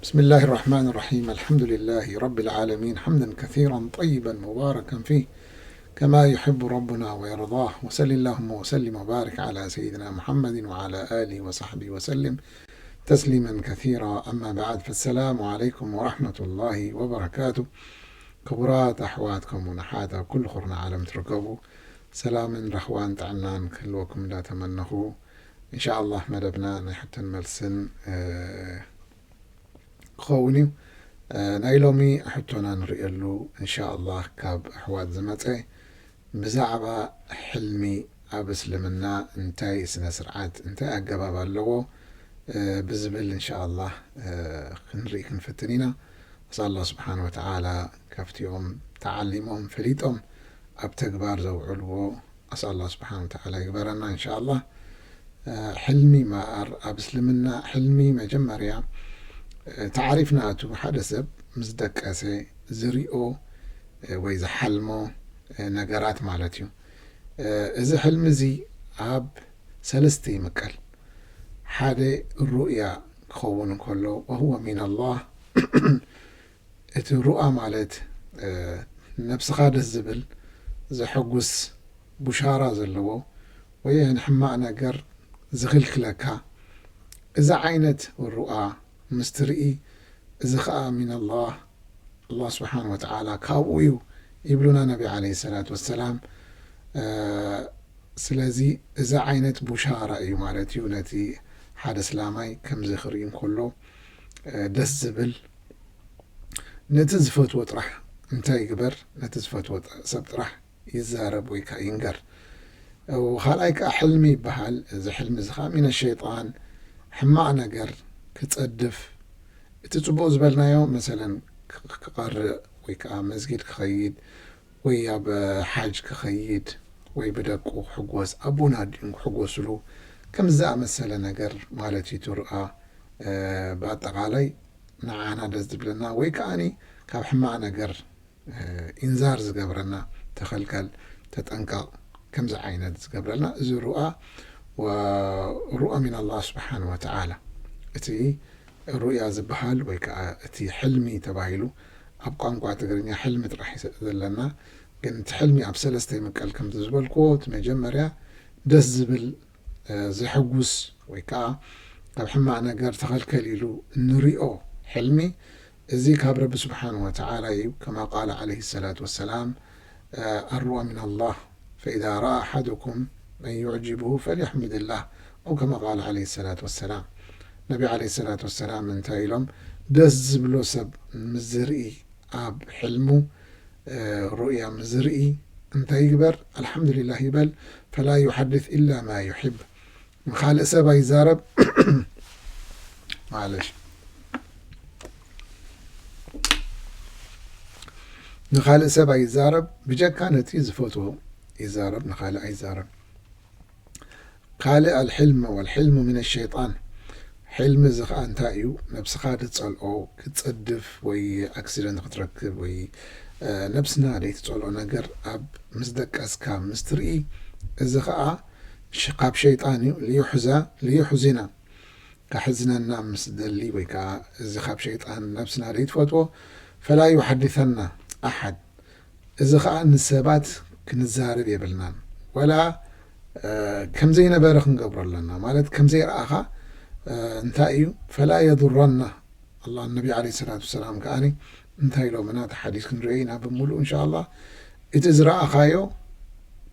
بسم الله الرحمن الرحيم. الحمد لله رب العالمين، حمدا كثيرا طيبا مباركا فيه، كما يحب ربنا ويرضاه. وصل اللهم وسلم وبارك على سيدنا محمد وعلى آله وصحبه وسلم تسليما كثيرا. أما بعد، فالسلام عليكم ورحمة الله وبركاته. ክቡራት ኣሕዋት ከምኡውን ኣሓት ኣብ ኩሉ ኩርናዕ ዓለም ትርከቡ፣ ሰላምን ራህዋን ጥዕናን ክህልወኩም እንዳተመነኹ፣ እንሻኣላህ መደብና ናይ ሕቶን መልስን፣ እ፣ ክኸውን እዩ። እ፣ ናይ ሎሚ ሕቶና ንርእየሉ፣ እንሻኣላህ ካብ ኣሕዋት ዝመጸ፣ ብዛዕባ ሕልሚ ኣብ እስልምና እንታይ ስነ ስርዓት፣ እንታይ ኣገባብ ኣለዎ፣ እ፣ ብዝብል እንሻኣላህ፣ እ፣ ክንርኢ ክንፍትን ኢና። ኣስኣል ኣላህ ስብሓን ወተዓላ ካብቲኦም ተዓሊሞም ፈሊጦም ኣብ ተግባር ዘውዕልዎ ኣስኣል ኣላህ ስብሓን ወተዓላ ይግበረና እንሻኣላህ። እ፣ ሕልሚ ማኣር ኣብ እስልምና ሕልሚ መጀመርያ፣ እ፣ ታዕሪፍ ናቱ ሓደ ሰብ ምስ ደቀሰ ዝሪኦ፣ እ፣ ወይ ዝሓልሞ፣ እ፣ ነገራት ማለት እዩ። እ፣ እዚ ሕልሚ እዚ ኣብ ሰለስተ ይምቀል። ሓደ ሩእያ ክኸውን እንከሎ፣ ወሁወ ሚን ኣላህ፣ እቲ ሩኣ ማለት፣ እ፣ ነብስኻ ደስ ዝብል፣ ዘሐጉስ፣ ቡሻራ ዘለዎ፣ ወይ ንሕማቕ ነገር ዝኽልክለካ፣ እዚ ዓይነት ሩኣ ምስ ትርኢ፣ እዚ ኸኣ ሚን ኣላህ፣ ኣላህ ስብሓን ወተዓላ ካብኡ እዩ ይብሉና ነቢ ዓለይሂ ሰላቱ ወሰላም። እ፣ ስለዚ እዚ ዓይነት ቡሻራ እዩ ማለት እዩ። ነቲ ሓደ እስላማይ ከምዚ ክርኢ እንከሎ፣ እ፣ ደስ ዝብል፣ ነቲ ዝፈትዎ ጥራሕ እንታይ ይግበር፣ ነቲ ዝፈትዎ ጥ-፣ ሰብ ጥራሕ ይዛረብ ወይ ከኣ ይንገር። እ፣ ካልኣይ ከኣ ሕልሚ ይበሃል። እዚ ሕልሚ እዚ ከኣ ሚነ ሸይጣን፣ ሕማቕ ነገር ክጸድፍ፣ እቲ ጽቡቕ ዝበልናዮ መሰለን ክ-፣ ክቐርእ ወይ ከኣ መስጊድ ክኸይድ ወይ ኣብ ሓጅ ክኸይድ ወይ ብደቁ ክሕጎስ፣ ኣቦን ኣዲኡን ክሕጎስሉ፣ ከምዚ ዝኣመሰለ ነገር ማለት እዩ። ትርኣ፣ እ፣ ብኣጠቓላይ ንዓና ደስ ዝብለና ወይ ከኣኒ ካብ ሕማቕ ነገር፣ እ፣ ኢንዛር ዝገብረና፣ ተኸልከል፣ ተጠንቀቕ፣ ከምዚ ዓይነት ዝገብረልና፣ እዚ ሩኣ ወ-፣ ሩኣ ሚን ኣላህ ስብሓን ወተዓላ። እቲ ሩእያ ዝበሃል ወይ ከዓ እቲ ሕልሚ ተባሂሉ ኣብ ቋንቋ ትግርኛ ሕልሚ ጥራሕ እዩ ዘለና። ግን እቲ ሕልሚ ኣብ ሰለስተ ይምቀል፣ ከምቲ ዝበልክዎ፣ እቲ መጀመርያ ደስ ዝብል፣ እ፣ ዘሐጉስ ወይ ከዓ ካብ ሕማቕ ነገር ተኸልከል ኢሉ እንሪኦ ሕልሚ፣ እዚ ካብ ረቢ ስብሓን ወተዓላ እዩ። ከማ ቃለ ዓለይሂ ሰላቱ ወሰላም፣ እ፣ ኣሩዋ ሚን ኣላህ፣ ፈኢዛ ረኣ ኣሓዱኩም መን ዩዕጅቡሁ ፈልየሕምድላህ፣ ኣው ከማ ቃለ ዓለይሂ ሰላቱ ወሰላም። ነቢ ዓለይሂ ሰላቱ ወሰላም እንታይ ኢሎም? ደስ ዝብሎ ሰብ ምስ ዝርኢ፣ ኣብ ሕልሙ፣ እ፣ ሩእያ ምስ ዝርኢ እንታይ ይግበር? ኣልሓምዱሊላህ ይበል። ፈላ ዩሓድስ ኢላ ማ ዩሕብ። ንኻልእ ሰብ ኣይዛረብ። ማለሽ። ንኻልእ ሰብ ኣይዛረብ፣ ብጀካ ነቲ ዝፈትዎ ይዛረብ፣ ንኻልእ ኣይዛረብ። ካልእ ኣልሕልም ወልሕልሙ ሚነ ሸይጣን። ሕልሚ እዚ ኸኣ እንታይ እዩ? ነብስኻ ትጸልኦ፣ ክትጸድፍ ወይ ኣክሲደንት ክትረክብ ወይ፣ እ፣ ነብስና ዘይትጸልኦ ነገር ኣብ ምስ ደቀስካ ምስ ትርኢ፣ እዚ ኸኣ ሽ-፣ ካብ ሸይጣን እዩ። ልዩሕዛ-፣ ልዩሕዚና፣ ከሕዝነና ምስ ደሊ ወይ ከኣ እዚ ካብ ሸይጣን ነብስና ዘይትፈትዎ፣ ፈላ ዩሓድሰና ኣሓድ፣ እዚ ኸኣ ንሰባት ክንዛረብ የብልናን። ወላ፣ እ፣ ከም ዘይነበረ ክንገብሮ ኣለና። ማለት ከም ዘይረኣኻ፣ እ፣ እንታይ እዩ? ፈላ የዱረና። ኣላ ነቢ ዓለይሂ ሰላቱ ወሰላም ከኣኒ እንታይ ኢሎምና? እቲ ሓዲስ ክንሪኦ ኢና ብምሉእ እንሻኣላህ። እቲ ዝረኣኻዮ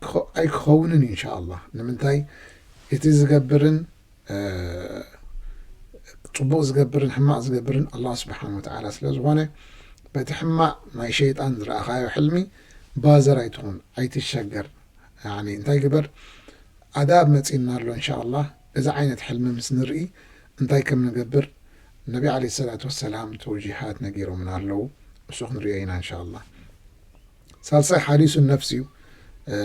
ክኸ-፣ ኣይክኸውንን እዩ እንሻኣላህ። ንምንታይ? እቲ ዝገብርን፣ እ፣ ጽቡቕ ዝገብርን ሕማቕ ዝገብርን ኣላህ ስብሓን ወተዓላ ስለ ዝኾነ፣ በቲ ሕማቕ ናይ ሸይጣን ዝረኣኻዮ ሕልሚ ባዘር ኣይትኹን፣ ኣይትሸገር። ያኒ እንታይ ግበር? ኣዳብ መጺእና ኣሎ እንሻኣላህ። እዚ ዓይነት ሕልሚ ምስ ንርኢ እንታይ ከም ንገብር ነቢ ዓለይሂ ሰላቱ ወሰላም ተውጂሃት ነጊሮምና ኣለዉ። እሱ ክንሪኦ ኢና እንሻኣላህ። ሳልሳይ ሓዲሱ ነፍስ እዩ። እ፣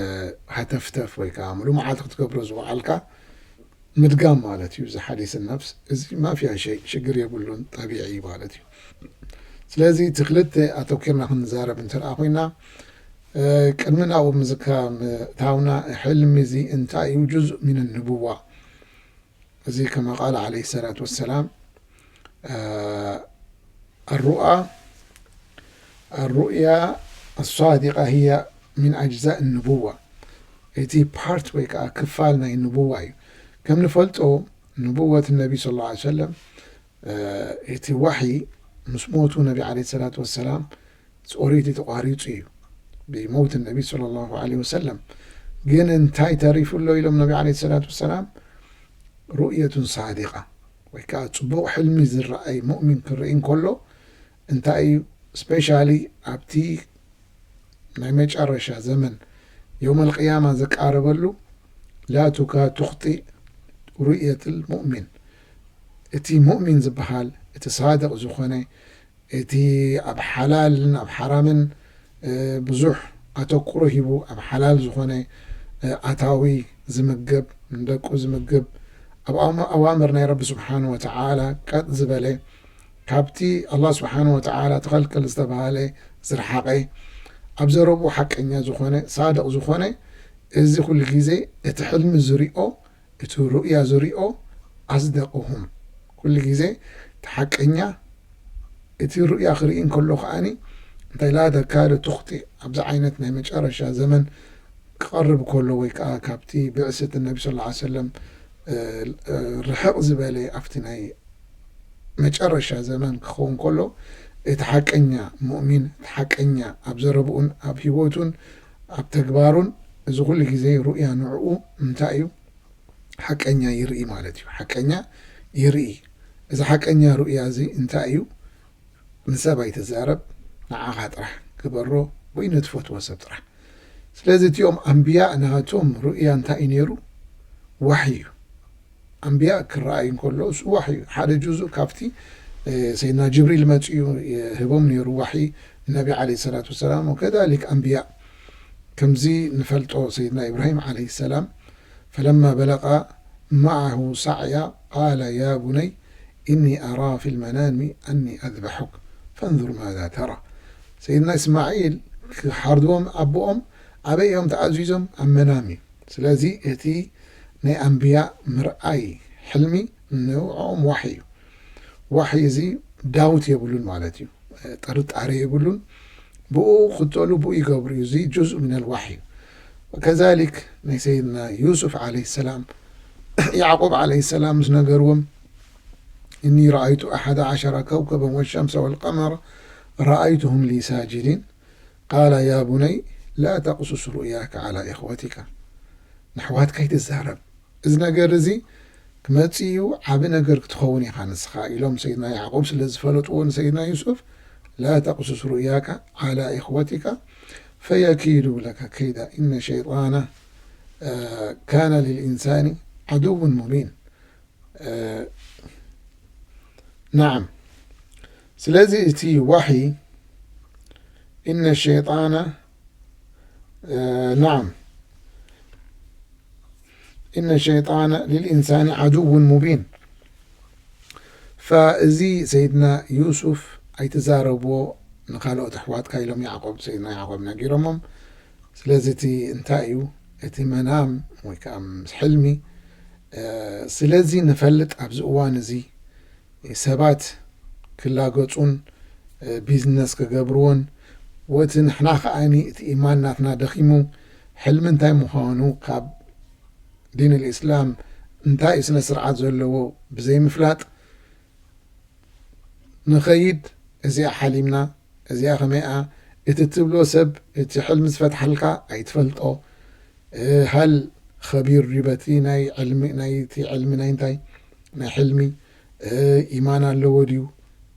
ሃተፍተፍ ወይ ከዓ ሙሉእ መዓልቲ ክትገብሮ ዝወዓልካ ምድጋም ማለት እዩ። እዚ ሓዲስ ነፍስ እዚ ማፍያ ሸይ ሽግር የብሉን፣ ጠቢዒ እዩ ማለት እዩ። ስለዚ እቲ ክልተ ኣተኪርና ክንዛረብ እንተ ደኣ ኮይና፣ እ፣ ቅድሚ ናብኡ ምዝካ-፣ ምእታውና፣ ሕልሚ እዚ እንታይ እዩ? ጁዝእ ሚን ንቡዋ። እዚ ከማ ቃለ ዓለይሂ ሰላቱ ወሰላም፣ እ፣ الرؤى الرؤيا الصادقة هي من أجزاء النبوة። እቲ ፓርት ወይ ከዓ ክፋል ናይ ንቡዋ እዩ። ከም ንፈልጦ ንቡወት ነቢ ስለ ላ ሰለም እቲ ዋሕይ ምስ ሞቱ ነቢ ዓለ ሰላት ወሰላም ኦሪቲ ተቋሪጹ እዩ ብመውት ነቢ ስለ ላሁ ለ ወሰለም። ግን እንታይ ተሪፉ ኣሎ ኢሎም ነቢ ዓለ ሰላት ወሰላም? ሩእየቱን ሳዲቃ ወይ ከዓ ፅቡቕ ሕልሚ ዝረኣይ ሙእሚን ክርኢ እንከሎ እንታይ እዩ? ስፔሻሊ ኣብቲ ናይ መጨረሻ ዘመን የውመል ቅያማ ዝቃረበሉ ላቱካ ቱኽጢእ ሩእየት ልሙእሚን። እቲ ሙእሚን ዝበሃል እቲ ሳድቕ ዝኾነ እቲ ኣብ ሓላልን ኣብ ሓራምን ብዙሕ ኣተኩሮ ሂቡ ኣብ ሓላል ዝኾነ ኣታዊ ዝምገብ ንደቁ ዝምግብ ኣብ ኣዋምር ናይ ረቢ ስብሓን ወተዓላ ቀጥ ዝበለ ካብቲ ኣላ ስብሓን ወተዓላ ተኸልከል ዝተባሃለ ዝረሓቐ ኣብ ዘረቡ ሓቀኛ ዝኾነ ሳድቕ ዝኾነ እዚ ኩሉ ግዜ እቲ ሕልሚ ዝሪኦ እቲ ሩእያ ዝሪኦ ኣስደቅሁም ኩሉ ግዜ እቲ ሓቀኛ እቲ ሩእያ ክርኢ እንከሎ ከዓኒ እንታይ ላ ተካደ ትኽጢ ኣብዚ ዓይነት ናይ መጨረሻ ዘመን ክቐርብ ከሎ ወይ ከዓ ካብቲ ብዕስት ነቢ ስ ሰለም ርሕቕ ዝበለ ኣብቲ ናይ መጨረሻ ዘመን ክኸውን ከሎ እቲ ሓቀኛ ሙእሚን እቲ ሓቀኛ ኣብ ዘረብኡን ኣብ ህይወቱን ኣብ ተግባሩን እዚ ኩሉ ግዜ ሩእያ ንዕኡ እንታይ እዩ ሓቀኛ ይርኢ ማለት እዩ። ሓቀኛ ይርኢ። እዚ ሓቀኛ ሩእያ እዚ እንታይ እዩ? ንሰብ ኣይትዛረብ፣ ንዓኻ ጥራሕ ግበሮ ወይ ንትፈትዎ ሰብ ጥራሕ። ስለዚ እቲኦም ኣንብያ ናቶም ሩእያ እንታይ እዩ ነይሩ? ዋሕይ እዩ። ኣንብያ ክረኣይ እንከሎ እሱ ዋሕይ እዩ። ሓደ ጁዙእ ካብቲ ሰይድና ጅብሪል መፅኡ ይህቦም ነይሩ ዋሕይ ንነቢ ዓለይሂ ሰላቱ ወሰላም። ወከዛሊክ ኣንብያ ከምዚ ንፈልጦ ሰይድና ኢብራሂም ዓለይሂ ሰላም فلما بلغ معه سعيا قال يا بني إني أرى في المنام أني أذبحك فانظر ماذا ترى. ሰይድና እስማዒል ክሓርድዎም ኣቦኦም ኣበይ እዮም ተኣዚዞም? ኣብ መናም እዩ። ስለዚ እቲ ናይ ኣንብያ ምርኣይ ሕልሚ ንዕኦም ዋሕይ እዩ። ዋሕይ እዚ ዳውት የብሉን ማለት እዩ። ጥርጣሬ የብሉን። ብኡ ክተሉ ብኡ ይገብሩ እዩ። እዚ ጁዝእ ሚነል ዋሕይ እዩ። ከዛሊክ ናይ ሰይድና ዩሱፍ ዓለይሂ ሰላም ያዕቁብ ዓለይሂ ሰላም ምስ ነገርዎም እኒ ረኣይቱ ኣሓደ ዓሸረ ከውከበን ወሸምሰ ወልቀመረ ረኣይቱሁም ሊ ሳጅዲን ቃለ ያ ቡነይ ላ ተቕሱስ ሩእያከ ዓላ ኢኽወቲካ። ንኣሕዋትካ ኣይትዛረብ። እዚ ነገር እዚ ክመጽእ እዩ፣ ዓቢ ነገር ክትኸውን ኢኻ ንስኻ ኢሎም ሰይድና ያዕቆብ ስለ ዝፈለጥዎ ንሰይድና ዩሱፍ ላ ተቕሱስ ሩእያካ ዓላ ኢኽወቲካ ፈየኪዱ ለካ ከይዳ ኢነ ሸይጣና ካነ ልልኢንሳኒ ዓድውን ሙቢን። ናዓም። ስለዚ እቲ ዋሕይ ኢነ ሸይጣና ናዓም ኢነ ሸይጣነ ልልኢንሳኒ ዓድውን ሙቢን። ፈእዚ ሰይድና ዩሱፍ ኣይትዛረብዎ ንካልኦት ኣሕዋትካ ኢሎም ያዕቆብ ሰይድና ያዕቆብ ነጊሮሞም። ስለዚ እቲ እንታይ እዩ እቲ መናም ወይ ከዓ ምስ ሕልሚ ስለዚ ንፈልጥ ኣብዚ እዋን እዚ ሰባት ክላገጹን ቢዝነስ ክገብርዎን ወቲ ንሕና ከዓኒ እቲ ኢማን ናትና ደኺሙ ሕልሚ እንታይ ምዃኑ ካብ ዲን ልእስላም እንታይ ስነ ስርዓት ዘለዎ ብዘይምፍላጥ ንኸይድ እዚኣ ሓሊምና እዚኣ ከመይኣ እቲ ትብሎ ሰብ እቲ ሕልሚ ዝፈትሓልካ ኣይትፈልጦ ሃል ኸቢር ድዩ በቲ ናይ ዕልሚ ናይቲ ዕልሚ ናይ እንታይ ናይ ሕልሚ ኢማን ኣለዎ ድዩ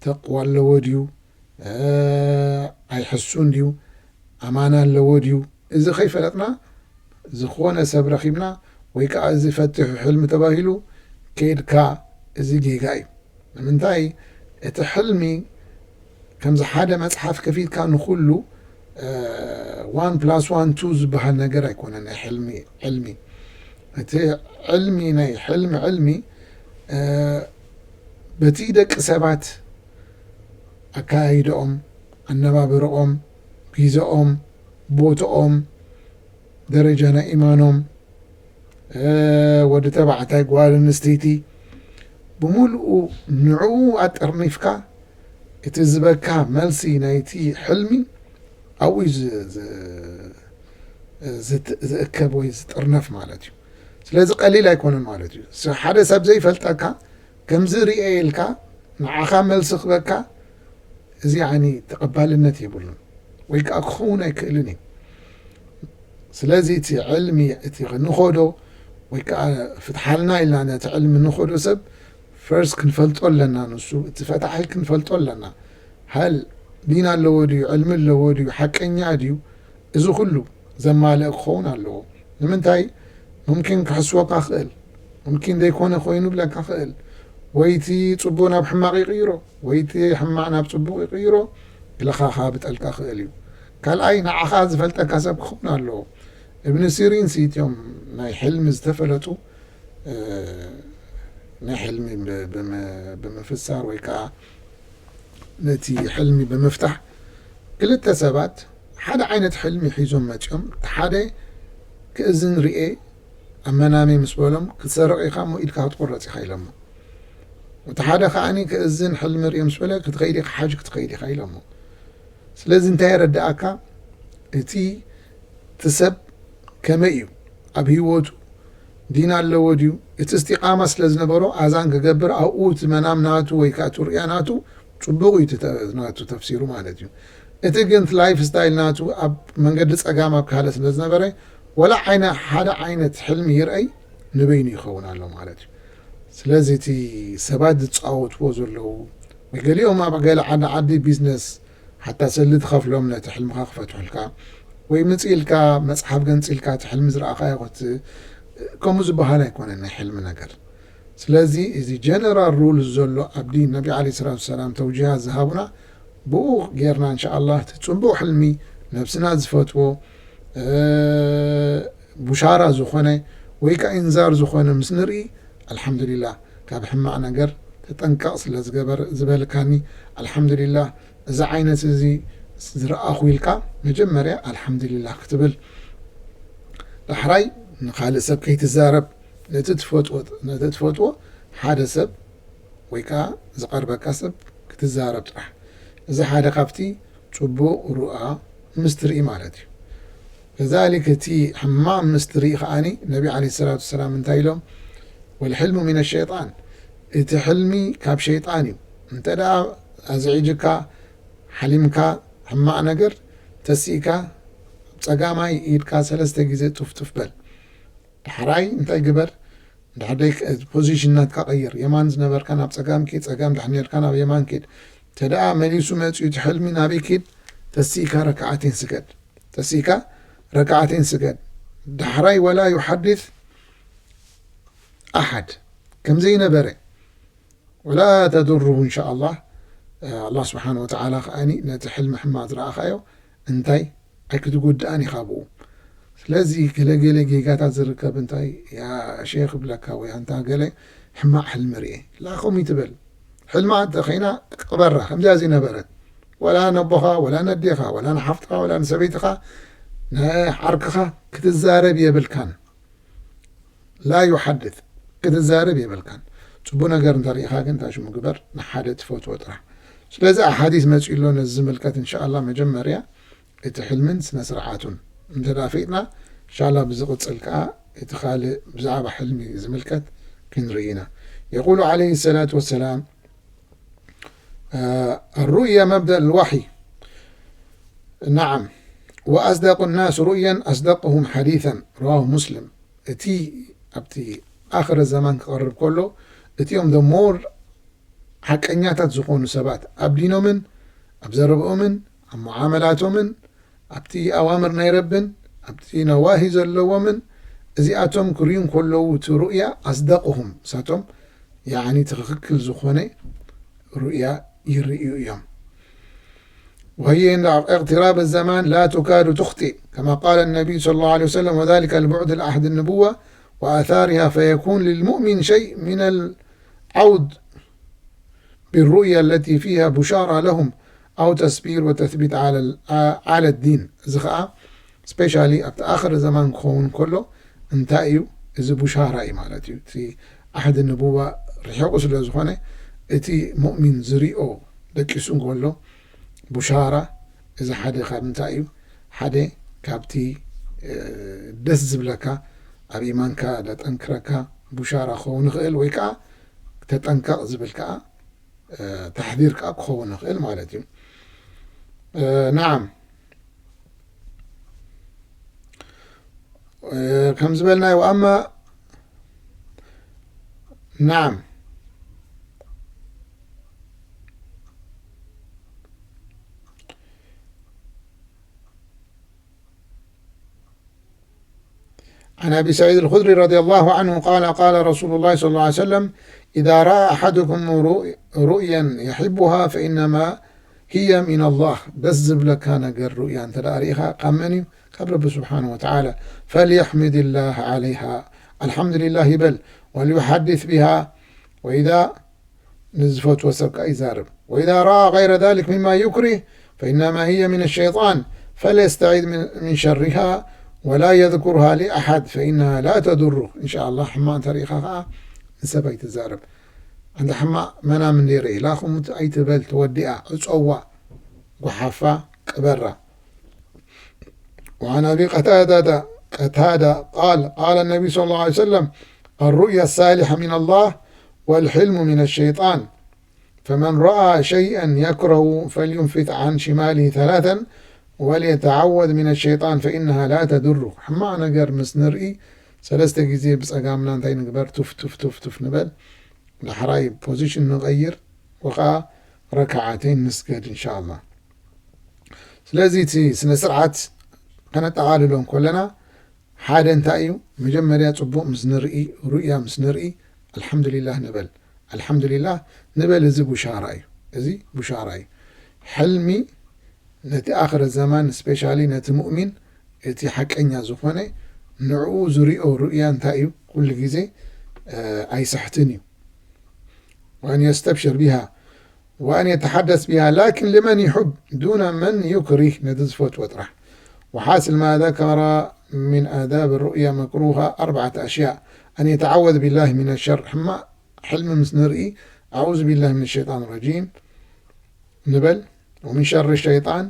ተቅዋ ኣለዎ ድዩ ኣይሕሱን ድዩ ኣማና ኣለዎ ድዩ እዚ ከይፈለጥና ዝኾነ ሰብ ረኺብና ወይ ከዓ እዚ ፈትሑ ሕልሚ ተባሂሉ ከይድካ እዚ ጌጋ እዩ ንምንታይ እቲ ሕልሚ ከምዚ ሓደ መፅሓፍ ከፊትካ ንኩሉ ዋን ፕላስ ዋን ቱ ዝበሃል ነገር ኣይኮነ ናይ ሕልሚ ዕልሚ እቲ ዕልሚ ናይ ሕልሚ ዕልሚ በቲ ደቂ ሰባት ኣካያይደኦም ኣነባብረኦም ጊዘኦም ቦትኦም ደረጃ ናይ ኢማኖም ወዲ ተባዕታይ ጓል ኣንስተይቲ ብምሉኡ ንዕኡ ኣጠርኒፍካ እቲ ዝበካ መልሲ ናይቲ ሕልሚ ኣብኡ እዩ ዝ- ዝ- ዝት- ዝእከብ ወይ ዝጥርነፍ ማለት እዩ። ስለዚ ቀሊል ኣይኮነን ማለት እዩ። ስ- ሓደ ሰብ ዘይፈልጠካ ከምዚ ርኤ ኢልካ ንዓኻ መልሲ ክበካ እዚ ዓይኒ ተቐባልነት የብሉን ወይ ከዓ ክኸውን ኣይክእልን እዩ። ስለዚ እቲ ዕልሚ እቲ ንኸዶ ወይ ከዓ ፍትሓልና ኢልና ነቲ ዕልሚ ንኸዶ ሰብ ፈርስት ክንፈልጦ ኣለና። ንሱ እቲ ፈታሒ ክንፈልጦ ኣለና። ሃል ዲን ኣለዎ ድዩ፣ ዕልሚ ኣለዎ ድዩ፣ ሓቀኛ ድዩ፣ እዚ ኩሉ ዘማልእ ክኸውን ኣለዎ። ንምንታይ? ሙምኪን ክሕስወካ ክእል፣ ሙምኪን ዘይኮነ ኮይኑ ብለካ ክእል፣ ወይቲ ጽቡቕ ናብ ሕማቕ ይቕይሮ፣ ወይቲ ሕማቕ ናብ ጽቡቕ ይቕይሮ፣ ኢለኻ ክሃብጠልካ ክእል እዩ። ካልኣይ ንዓኻ ዝፈልጠካ ሰብ ክኸውን ኣለዎ። እብን ሲሪን ሲትዮም ናይ ሕልሚ ዝተፈለጡ ናይ ሕልሚ ብምፍሳር ወይ ከዓ ነቲ ሕልሚ ብምፍታሕ ክልተ ሰባት ሓደ ዓይነት ሕልሚ ሒዞም መፂኦም። እቲ ሓደ ክእዝን ርኤ ኣብ መናመይ ምስ በሎም ክትሰርቕ ኢኻ እሞ ኢድካ ክትቁረፅ ኢኻ ኢሎሞ። እቲ ሓደ ከዓኒ ክእዝን ሕልሚ ርኤ ምስ በለ ክትኸይድ ኢኻ ሓጅ ክትኸይድ ኢኻ ኢሎሞ። ስለዚ እንታይ የረዳእካ? እቲ እቲ ሰብ ከመይ እዩ ኣብ ህይወቱ ዲን ኣለዎ ድዩ? እቲ እስቲቃማ ስለ ዝነበሮ ኣዛን ክገብር ኣብኡ እቲ መናም ናቱ ወይ ከዓ እቲ ሩእያ ናቱ ጽቡቕ እዩ እቲ ተ- ናቱ ተፍሲሩ ማለት እዩ። እቲ ግን እቲ ላይፍ ስታይል ናቱ ኣብ መንገዲ ጸጋም ኣብ ካለ ስለ ዝነበረ ወላ ዓይነ ሓደ ዓይነት ሕልሚ ይርአይ ንበይኑ ይኸውን ኣሎ ማለት እዩ። ስለዚ እቲ ሰባት ዝጻወትዎ ዘለዉ ወይ ገሊኦም ኣብ ገለ ዓዲ ዓዲ ቢዝነስ ሓታ ሰሊ ትኸፍሎም ነቲ ሕልምኻ ክፈትሑልካ ወይ ምጽእ ኢልካ መጽሓፍ ገንጽ ኢልካ እቲ ሕልሚ ዝረኣኻዮ ክት ከምኡ ዝበሃል ኣይኮነን ናይ ሕልሚ ነገር። ስለዚ እዚ ጀነራል ሩል ዘሎ ኣብ ዲን ነቢ ዓለይሂ ሰላቱ ወሰላም ተውጂሃ ዝሃቡና ብኡ ጌርና እንሻ ኣላህ እቲ ጽቡቕ ሕልሚ ነብስና ዝፈትዎ እ፣ ቡሻራ ዝኾነ ወይ ከዓ ኢንዛር ዝኾነ ምስ ንርኢ ኣልሓምዱሊላህ ካብ ሕማቕ ነገር ተጠንቀቕ ስለ ዝገበር ዝበልካኒ ኣልሓምዱሊላህ እዚ ዓይነት እዚ ዝረኣኹ ኢልካ መጀመርያ ኣልሓምዱሊላህ ክትብል ዳሕራይ ንኻልእ ሰብ ከይትዛረብ ነቲ ትፈትዎ ነቲ ትፈትዎ ሓደ ሰብ ወይ ከዓ ዝቐርበካ ሰብ ክትዛረብ ጥራሕ። እዚ ሓደ ካብቲ ጽቡቕ ሩኣ ምስ ትርኢ ማለት እዩ። ከዛሊክ እቲ ሕማቕ ምስ ትርኢ ከዓኒ ነቢ ዓለይሂ ሰላቱ ወሰላም እንታይ ኢሎም? ወልሕልሙ ሚነ ሸይጣን፣ እቲ ሕልሚ ካብ ሸይጣን እዩ። እንተ ደኣ ኣዝዒጅካ ሓሊምካ ሕማቕ ነገር ተሲእካ ጸጋማይ ኢድካ ሰለስተ ግዜ ጡፍጡፍ በል። ዳሕራይ እንታይ ግበር? ድሕር ደይ ፖዚሽን ናትካ ቀይር። የማን ዝነበርካ ናብ ጸጋም ኪድ፣ ጸጋም ድሕር ነርካ ናብ የማን ኪድ። ተደኣ መሊሱ መጺኡ እቲ ሕልሚ ናበይ ኪድ? ተሲእካ ረክዓተይን ስገድ። ተሲእካ ረክዓተይን ስገድ። ዳሕራይ ወላ ዩሓድስ ኣሓድ ከም ዘይነበረ ወላ ተዱሩሁ እንሻ ኣላህ። ኣላህ ስብሓን ወተዓላ ከኣኒ ነቲ ሕልሚ ሕማቕ ዝረኣኻዮ እንታይ ኣይክትጉድኣን ኢኻ ብኡ። ስለዚ ገለገለ ጌጋታት ዝርከብ እንታይ ያ ሼክ ይብለካ ወይ ኣንታ ገለ ሕማቕ ሕልሚ ርኤ ላኹም ይትበል። ሕልማ እንተ ኸይና ቅበራ ከምዚኣ ዘይነበረት ወላ ነቦኻ ወላ ነዴኻ ወላ ንሓፍትኻ ወላ ንሰበይትኻ ንዓርክኻ ክትዛረብ የብልካን። ላ ዩሓድት ክትዛረብ የብልካን። ጽቡቅ ነገር እንተሪኢኻ ግን እንታይ ሽሙ ግበር ንሓደ ትፈትዎ ጥራሕ። ስለዚ ኣሓዲስ መጺኡ ኣሎ ነዚ ዝምልከት እንሻኣላ መጀመርያ እቲ ሕልምን ስነ ስርዓቱን እንተ ደኣ ፈይጥና እንሻኣላ ብዝቕጽል ከኣ እቲ ካልእ ብዛዕባ ሕልሚ ዝምልከት ክንርኢ ኢና። የቁሉ ዓለይሂ ሰላቱ ወሰላም الرؤيا مبدأ الوحي نعم وأصدق الناس رؤيا أصدقهم حديثا رواه مسلم እቲ ኣብቲ ኣኽረ ዘማን ክቐርብ ከሎ እቲኦም the more ሓቀኛታት ዝኾኑ ሰባት ኣብ ዲኖምን ኣብ ዘረብኦምን ኣብ መዓመላቶምን ኣብቲ ኣዋምር ናይ ረብን ኣብቲ ነዋሂ ዘለዎምን እዚኣቶም ክርእዩ እንከለዉ እቲ ሩእያ ኣስደቅሁም እሳቶም ያኒ ትኽክል ዝኾነ ሩእያ ይርእዩ እዮም። وهي عند اقتراب الزمان لا تكاد تخطئ كما قال النبي صلى الله عليه وسلم وذلك لبعد العهد النبوة وآثارها فيكون للمؤمن شيء من العود بالرؤيا التي فيها بشارى لهم أو تسبير وتثبيت على على الدين እዚ ኸዓ ስፔሻሊ ኣብቲ ኣኽር ዘማን ክኸውን ከሎ እንታይ እዩ እዚ ቡሻራ እዩ ማለት እዩ እቲ ዓህዲ ንቡዋ ርሒቑ ስለ ዝኾነ እቲ ሙእሚን ዝሪኦ ደቂሱ እንከሎ፣ ቡሻራ፣ እዚ ሓደ ካብ እንታይ እዩ? ሓደ ካብቲ፣ እ፣ ደስ ዝብለካ፣ ኣብ ኢማንካ ዘጠንክረካ ቡሻራ ክኸውን ይኽእል፣ ወይ ከዓ ተጠንቀቕ ዝብል ከዓ፣ እ፣ ተሕዚር ከዓ ክኸውን ይኽእል ማለት እዩ። እ፣ ነዓም። እ፣ ከም ዝበልናዮ፣ ወኣማ፣ ነዓም። عن أبي سعيد الخدري رضي الله عنه قال: قال رسول الله صلى الله عليه وسلم: إذا رأى أحدكم رؤ-، رؤيا يحبها فإنما هي من الله. ደስ ዝብለካ ነገር ሩእያ እንተ ደኣ ርኢኻ፣ ካብ መን እዩ? ካብ ረቢ ስብሓን ወተዓላ። فليحمد الله عليها. ኣልሓምዱሊላህ ይበል። وليحدث بها. وإذا ንዝፈትዎ ሰብ ከኣ ይዛረብ። وإذا رأى غير ذلك مما يكره فإنما هي من الشيطان فليستعذ من، من شرها ولا يذكرها لأحد فإنها لا تضره. إن شاء الله ሕማቕ እንተ ርኢኻ ከኣ ንሰብ ኣይትዛረብ። ኣንታ ሕማቕ መናም እንድየ ርኢ፣ ላኹም ኣይትበል፣ ተወዲኣ፣ ዕጸዋ፣ ጓሓፋ፣ ቅበራ። وعن أبي قتادة، قتادة قال: قال النبي صلى الله عليه وسلم: الرؤيا الصالحة من الله والحلم من الشيطان، فمن رأى شيئا يكره فلينفث عن شماله ثلاثا وليتعوذ من الشيطان فإنها لا تضره. ሕማቕ ነገር ምስ ንርኢ ሰለስተ ግዜ ብጸጋምና እንታይ ንግበር? ቱፍ፣ ቱፍ፣ ቱፍ፣ ቱፍ ንበል። ዳሕራይ ፖዚሽን ንቐይር፣ ወኸዓ ረክዓተይን ንስገድ፣ እንሻኣላህ። ስለዚ እቲ ስነ ስርዓት ከነጠቓልሎ እንከለና፣ ሓደ እንታይ እዩ? መጀመርያ ጽቡቕ ምስ ንርኢ፣ ሩእያ ምስ ንርኢ፣ ኣልሓምዱሊላህ ንበል። ኣልሓምዱሊላህ ንበል፣ እዚ ቡሻራ እዩ። እዚ ቡሻራ እዩ። ሕልሚ ነቲ ኣኽረ ዘማን፣ ስፔሻሊ ነቲ ሙእሚን፣ እቲ ሓቀኛ ዝኾነ፣ ንዕኡ ዝሪኦ ሩእያ እንታይ እዩ? ኩሉ ግዜ፣ እ፣ ኣይስሕትን እዩ። وأن يستبشر بها وأن يتحدث بها، لكن لمن يحب دون من يكره، ነቲ ዝፈትዎ ጥራሕ። وحاصل ما ذكر من آداب الرؤيا مكروهة أربعة أشياء: أن يتعوذ بالله من الشر، ሕማቕ ሕልሚ ምስ ንርኢ، أعوذ بالله من الشيطان الرجيم ንበል، ومن شر الشيطان،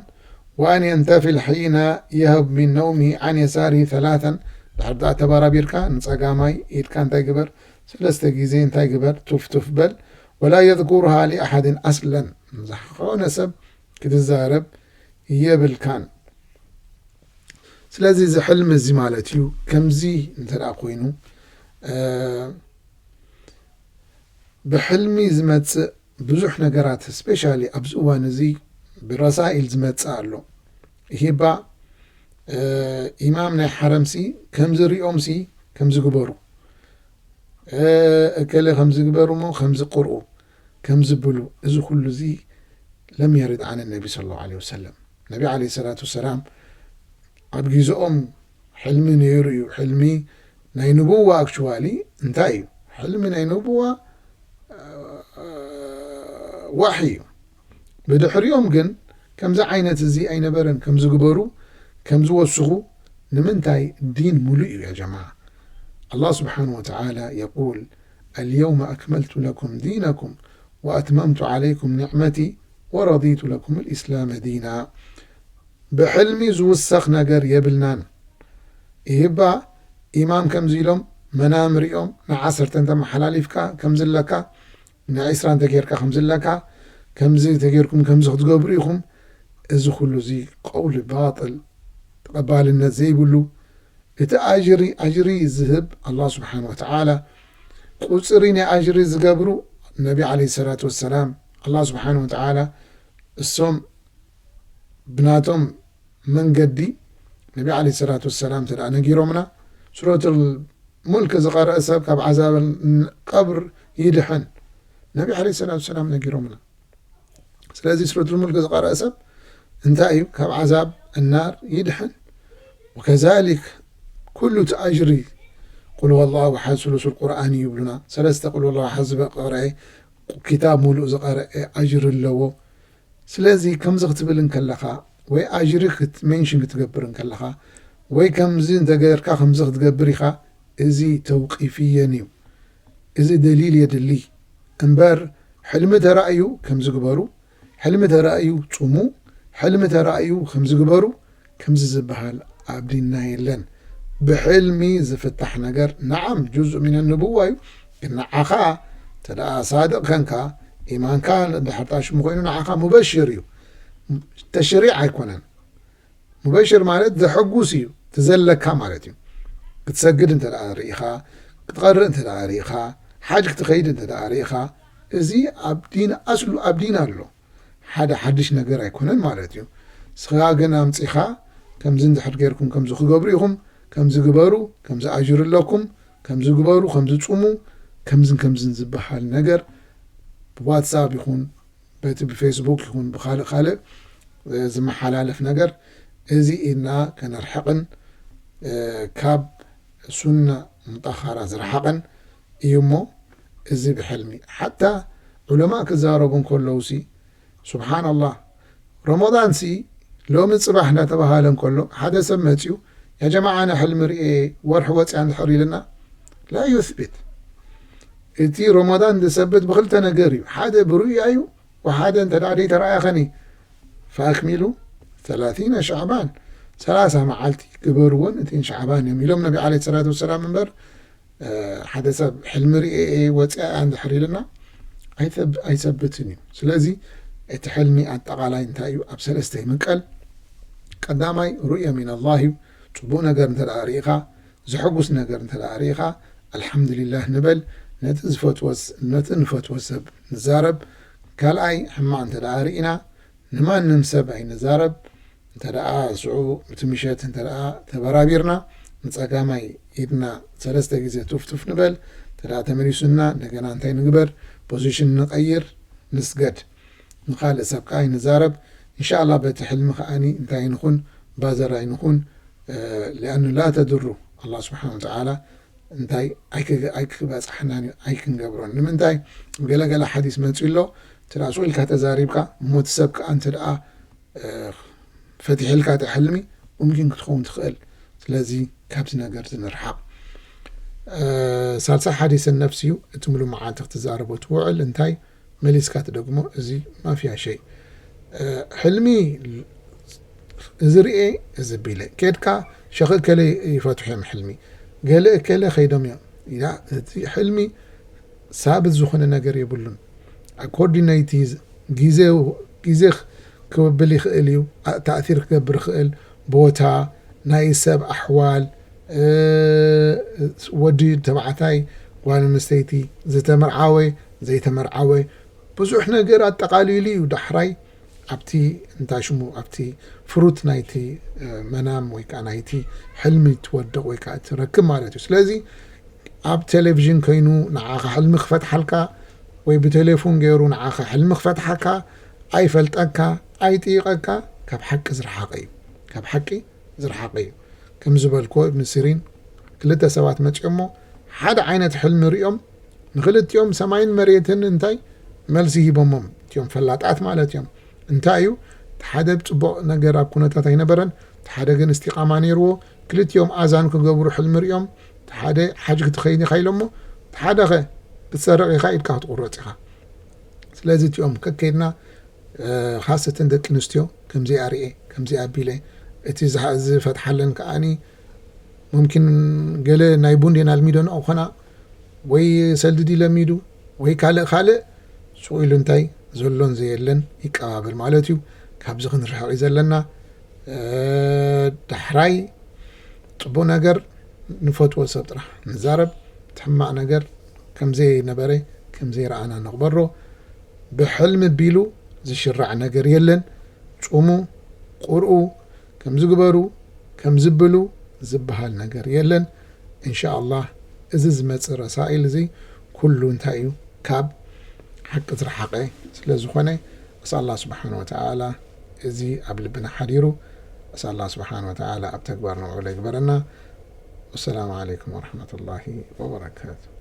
وأن ينتفل حين يهب من نومه عن يساره ثلاثا، ድሕር ደኣ ተባራቢርካ ንጸጋማይ ኢድካ እንታይ ግበር? ሰለስተ ግዜ እንታይ ግበር? ቱፍ ቱፍ በል። ولا يذكرها لأحد أصلا، ዝኾነ ሰብ ክትዛረብ የብልካን። ስለዚ እዚ ሕልሚ እዚ ማለት እዩ፣ ከምዚ እንተ ደኣ ኮይኑ፣ እ፣ ብሕልሚ ዝመጽእ ብዙሕ ነገራት፣ ስፔሻሊ ኣብዚ እዋን እዚ ብረሳኢል ዝመጽእ ኣሎ። ይሂባ፣ እ፣ ኢማም ናይ ሓረምሲ ከምዚ ሪኦምሲ ከምዚ ግበሩ፣ እ፣ እከለ ከምዚ ግበሩ እሞ ከምዚ ቅርኡ፣ ከምዚ ብሉ። እዚ ኩሉ እዚ ለም የርድ ዓን ነቢ ሰለላሁ ዐለይሂ ወሰለም። ነቢ ዐለይሂ ሰላቱ ወሰላም ኣብ ግዜኦም ሕልሚ ነይሩ እዩ። ሕልሚ ናይ ንቡዋ ኣክቹዋሊ እንታይ እዩ? ሕልሚ ናይ ንቡዋ፣ እ፣ ዋሒ እዩ። ብድሕሪኦም ግን ከምዚ ዓይነት እዚ ኣይነበረን። ከምዚ ግበሩ፣ ከምዚ ወስኹ። ንምንታይ? ዲን ሙሉእ እዩ ያ ጀማዓ። ኣላህ ስብሓን ወተዓላ የቁል: اليوم أكملت لكم دينكم وأتممت عليكم نعمتي ورضيت لكم الإسلام دينا። ብሕልሚ ዝውሰኽ ነገር የብልናን። ይህባ ኢማም ከምዚ ኢሎም መናም ሪኦም ንዓሰርተ እንተመሓላሊፍካ ከምዚ ኣለካ፣ ንዒስራ እንተጌርካ ከምዚ ኣለካ፣ ከምዚ እንተጌርኩም ከምዚ ክትገብሩ ኢኹም። እዚ ኩሉ እዚ ቀውሊ ባጥል፣ ተቐባልነት ዘይብሉ፣ እቲ ኣጅሪ፣ ኣጅሪ ዝህብ ኣላህ ስብሓን ወተዓላ፣ ቁፅሪ ናይ ኣጅሪ ዝገብሩ ነቢ ዓለይሂ ሰላቱ ወሰላም፣ ኣላህ ስብሓን ወተዓላ እሶም ብናቶም መንገዲ ነቢ ዓለይሂ ሰላቱ ወሰላም እንተ ደኣ ነጊሮምና፣ ሱረቱል ሙልክ ዝቐረአ ሰብ ካብ ዓዛብ ቀብር ይድሕን። ነቢ ዓለይሂ ሰላቱ ወሰላም ነጊሮምና። ስለዚ ሱረቱል ሙልክ ዝቐረአ ሰብ እንታይ እዩ? ካብ ዓዛብ እናር ይድሕን። ወከዛሊክ ኩሉ እቲ ኣጅሪ ቁል ሁወላሁ ኣሓድ ስሉሱል ቁርኣን እዩ ይብሉና። ሰለስተ ቁል ሁወላሁ ኣሓድ ዝቐረአ ኪታብ ሙሉእ ዝቐረአ ኣጅሪ ኣለዎ። ስለዚ ከምዚ ክትብል እንከለኻ ወይ ኣጅሪ ክት-፣ ሜንሽን ክትገብር እንከለኻ ወይ ከምዚ እንተገርካ ከምዚ ክትገብር ኢኻ፣ እዚ ተውቂፍየን እዩ። እዚ ደሊል የድሊ እምበር ሕልሚ ተራእዩ ከምዚ ግበሩ፣ ሕልሚ ተራእዩ ጽሙ፣ ሕልሚ ተራእዩ ከምዚ ግበሩ፣ ከምዚ ዝበሃል ኣብ ዲንና የለን። ብሕልሚ ዝፍታሕ ነገር፣ ነዓም፣ ጁዝእ ሚነ ንቡዋ እዩ፣ ግን ንዓኻ እንተ ደኣ ሳድቕ ከንካ፣ ኢማንካ ድሕር ጣሽሙ ኮይኑ ንዓኻ ሙበሽር እዩ። ተሽሪዕ ኣይኮነን። ሙበሽር ማለት ዘሐጉስ እዩ፣ ትዘለካ ማለት እዩ። ክትሰግድ እንተ ደኣ ርኢኻ፣ ክትቐርእ እንተ ደኣ ርኢኻ፣ ሓጅ ክትኸይድ እንተ ደኣ ርኢኻ፣ እዚ ኣብ ዲን፣ ኣስሉ ኣብ ዲን ኣሎ። ሓደ ሓድሽ ነገር ኣይኮነን ማለት እዩ። ንስኻ ግን ኣምጺኻ፣ ከምዚ እንድሕር ጌርኩም ከምዚ ክገብሩ ኢኹም፣ ከምዚ ግበሩ፣ ከምዚ ኣጅር ኣለኩም፣ ከምዚ ግበሩ፣ ከምዚ ጽሙ፣ ከምዝን ከምዝን ዝበሃል ነገር ብዋትሳፕ ይኹን በቲ ብፌስቡክ ይኹን ብኻልእ ካልእ፣ እ፣ ዝመሓላለፍ ነገር፣ እዚ ኢድና ከነርሕቕን፣ እ፣ ካብ ሱና ሙጠኸራ ዝረሓቕን እዩ እሞ፣ እዚ ብሕልሚ። ሓታ ዑለማእ ክዛረቡ እንከለውሲ፣ ሱብሓነላህ፣ ረመዳንሲ ሎሚ ጽባሕ እንዳተባሃለ እንከሎ፣ ሓደ ሰብ መጺኡ፣ "ያ ጀማዓ፣ ኣነ ሕልሚ ርእየ፣ ወርሒ ወጽያ እንድሕር" ኢልና፣ ላ ዩስቢት። እቲ ረመዳን ዝሰብት ብኽልተ ነገር እዩ። ሓደ ብሩእያ እዩ፣ ወሓደ እንተ ደኣ ደይተረኣየኸኒ፣ ፈኣክሚሉ ሰላሲነ ሸዕባን፣ ሰላሳ መዓልቲ ግበርዎን፣ እቲን ሸዕባን እዮም ኢሎም ነቢ ዓለይሂ ሰላቱ ወሰላም። እምበር፣ እ፣ ሓደ ሰብ ሕልሚ ርእየ እየ ወፅኣ እንድሕር ኢልና፣ ኣይተብ-፣ ኣይሰብትን እዩ። ስለዚ፣ እቲ ሕልሚ ኣጠቓላይ እንታይ እዩ? ኣብ ሰለስተ ይምቀል። ቀዳማይ፣ ሩእያ ሚነላህ እዩ። ፅቡቕ ነገር እንተ ደኣ ርኢኻ፣ ዘሐጉስ ነገር እንተ ደኣ ርኢኻ፣ ኣልሓምዱሊላህ ንበል። ነቲ ዝፈትዎ ስ-፣ ነቲ ንፈትዎ ሰብ ንዛረብ። ካልኣይ፣ ሕማቕ እንተ ደኣ ርኢና፣ ንማንም ሰብ ኣይንዛረብ። እንተ ደኣ ሽዑ እቲ ምሸት እንተ ደኣ ተበራቢርና፣ ንጸጋማይ ኢድና ሰለስተ ግዜ ቱፍ ቱፍ ንበል። እንተ ደኣ ተመሊሱና፣ እንደገና እንታይ ንግበር? ፖዚሽን ንቐይር፣ ንስገድ። ንኻልእ ሰብ ከኣ ኣይንዛረብ። ኢንሻኣላህ በቲ ሕልሚ ከኣኒ እንታይ ንኹን፣ ባዘር ኣይንኹን፣ እ፣ ሊኣኑ ላ ተድሩ፣ ኣላህ ስብሓን ወተዓላ እንታይ ኣይክ-፣ ኣይክበጻሕናን እዩ፣ ኣይክንገብሮን። ንምንታይ? ገለገለ ሓዲስ መጺኡ ኣሎ፣ እንተ ደኣ ሱቕ ኢልካ ተዛሪብካ፣ እሞ እቲ ሰብ ከኣ እንተ ደኣ፣ እ፣ ፈቲሕልካ እቲ ሕልሚ፣ ሙምኪን ክትኸውን ትኽእል። ስለዚ ካብዚ ነገር እዚ ንርሓቕ። እ፣ ሳልሳይ ሓዲስ ነፍሲ እዩ፣ እቲ ሙሉእ መዓልቲ ክትዛረቦ ትውዕል፣ እንታይ መሊስካ ትደግሞ፣ እዚ ማፍያ ሸይ። እ፣ ሕልሚ እዚ ርኤ፣ እዚ ቢለ። ኬድካ ሸኽ እከለ ይፈትሑ እዮም ሕልሚ። ገለ እከለ ከይዶም እዮም። ኢላ፣ እቲ ሕልሚ ሳብት ዝኾነ ነገር የብሉን። ኣኮርዲነይቲ ግዜ፣ ግዜ ክብብል ይኽእል እዩ። ኣ-፣ ተእሲር ክገብር ይኽእል። ቦታ፣ ናይ ሰብ ኣሕዋል፣ እ፣ ወዲ ተባዕታይ፣ ጓል ኣንስተይቲ፣ ዝተመርዓወ፣ ዘይተመርዓወ፣ ብዙሕ ነገር ኣጠቓሊሉ እዩ። ዳሕራይ ኣብቲ፣ እንታይ ሽሙ፣ ኣብቲ ፍሩት ናይቲ፣ እ፣ መናም ወይ ከዓ ናይቲ ሕልሚ ትወድቕ ወይ ከዓ ትረክብ ማለት እዩ። ስለዚ ኣብ ቴሌቪዥን ኮይኑ ንዓኻ ሕልሚ ክፈትሓልካ ወይ ብቴሌፎን ገይሩ ንዓኻ ሕልሚ ክፈትሓካ ኣይፈልጠካ፣ ኣይጥይቐካ፣ ካብ ሓቂ ዝረሓቐ እዩ። ካብ ሓቂ ዝረሓቐ እዩ። ከም ዝበልክዎ እብን ሲሪን ክልተ ሰባት መጺኦሞ ሓደ ዓይነት ሕልሚ ሪኦም ንክልቲኦም ሰማይን መሬትን እንታይ መልሲ ሂቦሞም፣ እቲኦም ፈላጣት ማለት እዮም። እንታይ እዩ? እቲ ሓደ ጽቡቕ ነገር ኣብ ኩነታት ኣይነበረን፣ እቲ ሓደ ግን እስቲቓማ ነይርዎ። ክልቲኦም ኣዛን ክገብሩ ሕልሚ ሪኦም፣ እቲ ሓደ ሓጅ ክትኸይድ ኢኻ ኢሎሞ፣ እቲ ሓደ ኸ ክትሰርቕ ኢኻ፣ ኢድካ ክትቑረጽ ኢኻ። ስለዚ እቲኦም ከከይድና፣ እ፣ ኻሰተን ደቂ ኣንስትዮ ከምዚኣ ርኤ፣ ከምዚኣ ኣቢለ፣ እቲ ዝሃ-፣ ዝፈትሓለን ከኣኒ ሙምኪን ገለ ናይ ቡን ዲና ኣልሚዶን ኣኾና፣ ወይ ሰልዲ ድዩ ለሚዱ፣ ወይ ካልእ ካልእ፣ ሱቕ ኢሉ እንታይ ዘሎን ዘየለን ይቀባበል ማለት እዩ። ካብዚ ክንርሕቕ እዩ ዘለና። እ፣ ዳሕራይ ጽቡቕ ነገር ንፈትዎ ሰብ ጥራሕ ንዛረብ፣ እቲ ሕማቕ ነገር ከም ዘይነበረ፣ ከም ዘይረኣና ንቕበሮ። ብሕልሚ ቢሉ ዝሽራዕ ነገር የለን። ጹሙ፣ ቁርኡ፣ ከምዚ ግበሩ፣ ከምዚ ብሉ ዝበሃል ነገር የለን። ኢንሻኣላህ፣ እዚ ዝመጽእ ረሳኢል እዚ ኩሉ እንታይ እዩ? ካብ ሓቂ ዝረሓቐ ስለ ዝኾነ፣ ኣስኣል ኣላህ ስብሓነ ወተዓላ እዚ ኣብ ልብና ሓዲሩ፣ ኣስኣል ኣላህ ስብሓነ ወተዓላ ኣብ ተግባር ነውዕሎ ይግበረና። ወሰላሙ ዓለይኩም ወረሕመቱላሂ ወበረካቱ።